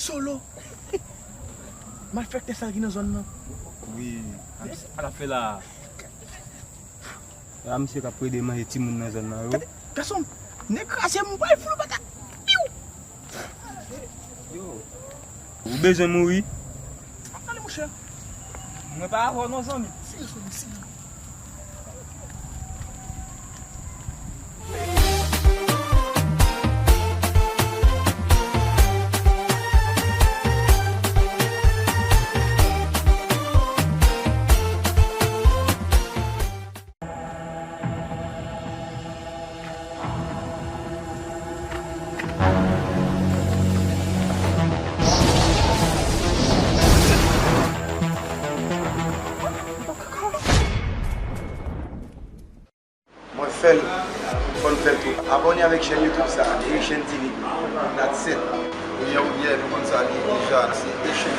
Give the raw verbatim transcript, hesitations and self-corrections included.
Solo. Malfektè sa ki nan zòn nan. Wi. Sa l ap fè la? A, misye k ap plede manje timoun nan zòn nan yo. Tande, gason, nèg kraze m, bay flou patat. Piw! Yo. Ou bezwen mouri? Tande, monchè. Mwen pa avè w non, zanmi. Sirye, zanmi, sirye. Mwen fè l, fò n fè l tou. Abòne avèk chèn YouTube sa, Haitian T V. That's it. Kounye a ou byen, nou konn sa li ye deja, se Haitian